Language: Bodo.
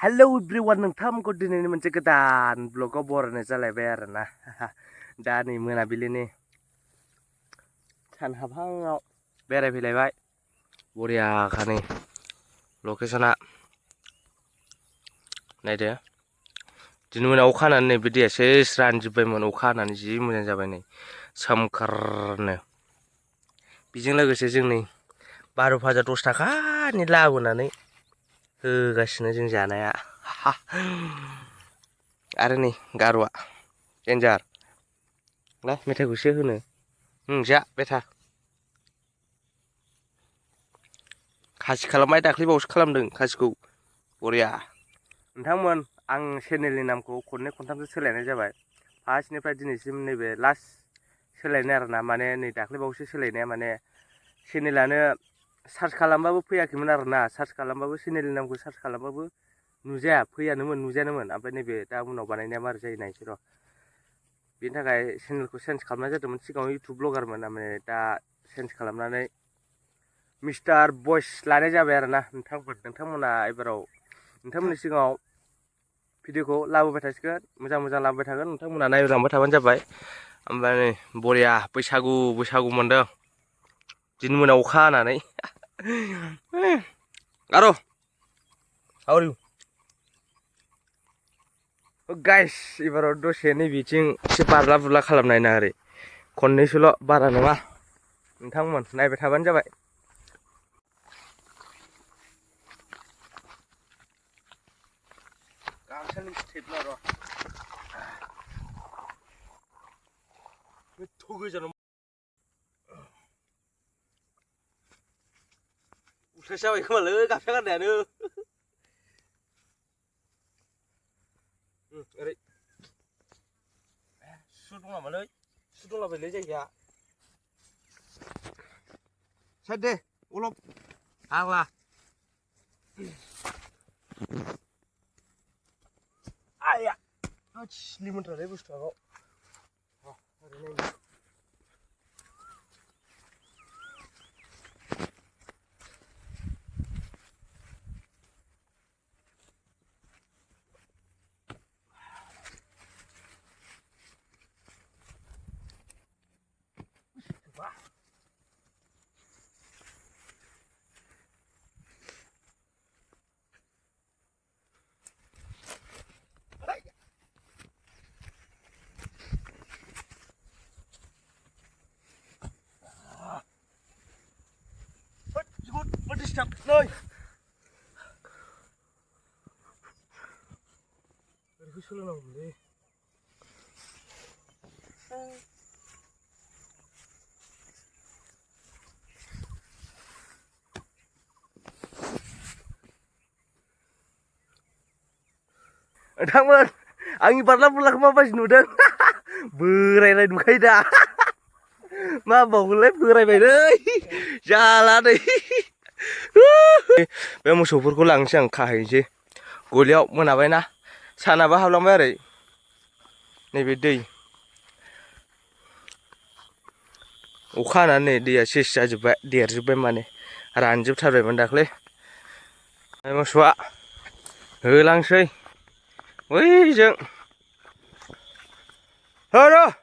हेलो एवरीवन नोंथांमोनखौ दिनैनि मोनसे गोदान ब्लगाव बरायनाय जालायबाय आरोना दा नै मोनाबिलिनि सान हाबहांआव बेरायफैलायबाय बरियाखा नै लकेसना नायदो दिनै मोनायाव अखा हानानै नै बे दैया सेस रानजोब्बायमोन अखा हानानै जि मोजां जाबाय नै सोमखोरनो बेजों लोगोसे जों नै 12 भाजा 10 थाखानि लाबोनानै होगासिनो जों जानाया आरो नै गार'आ डेन्जार ला मेथाइखौसो होनो जा बेथा खासि खालामबाय दाख्लैबावसो खालामदों खासिखौ बरिया नोंथांमोन आं चेनेलनि नामखौ खननै खनथामसो सोलायनाय जाबाय फार्स्टनिफ्राय दिनैसिम नैबे लास्ट सोलायनाय आरोना माने नै दाख्लैबावसो सोलायनाया माने चेनेलानो सार्च खालामबाबो फैयाखैमोन आरोना सार्च खालामबाबो चेनेलनि नामखौ सार्च खालामबाबो नुजाया फैयानोमोन नुजायानोमोन ओमफ्राय नैबे दा उनाव बानायनाया मारै जायो नायसै र' बेनि थाखाय चेनेलखौ चेन्ज खालामनाय जादोंमोन सिगाङाव इउटुब ब्लगारमोन ओमफ्राय दा चेन्ज खालामनानै मिस्टार भइस लानाय जाबाय आरोना नोंथांमोना एबाराव नोंथांमोननि सिगाङाव भिडिअखौ लाबोबाय थासिगोन मोजां मोजां लाबोबाय थागोन नोंथांमोना नायलांबाय थाबानो जाबाय ओमफ्राय नै बरिया बैसागु मोनदों दिन मोनायाव अखा हानानै आरो how are you गाइस एबाराव दसे नैबेथिं एसे बारला बुरला खालामनाय ना ओरै खननैसोल' बारा नङा नोंथांमोन नायबाय थाबानो जाबाय उल्था जाबाय खोमालै गाफिया गारनायानो ओरै सु दं नामालै सु दंलाबायलै जायगाया साइड दे अलब आग्ला आया लिमोनथारलै बुस्थुआ ओरैनो Stop. No. Berbisa lang boleh. Nggak angin parla pulang apa sih nudan? Berai lai dukai dah. Ma boleh berai berai. Jalan deh. बे मोसौफोरखौ लांनोसै आं खाहैनोसै गलियाव मोनाबायना सानाबो हाबलांबाय ओरै नैबे दै अखा हानानै नै दैया सेस जाजोब्बाय देरजोब्बाय माने रानजोबथारबायमोन दाख्लै मोसौआ होलांसै बैजों र'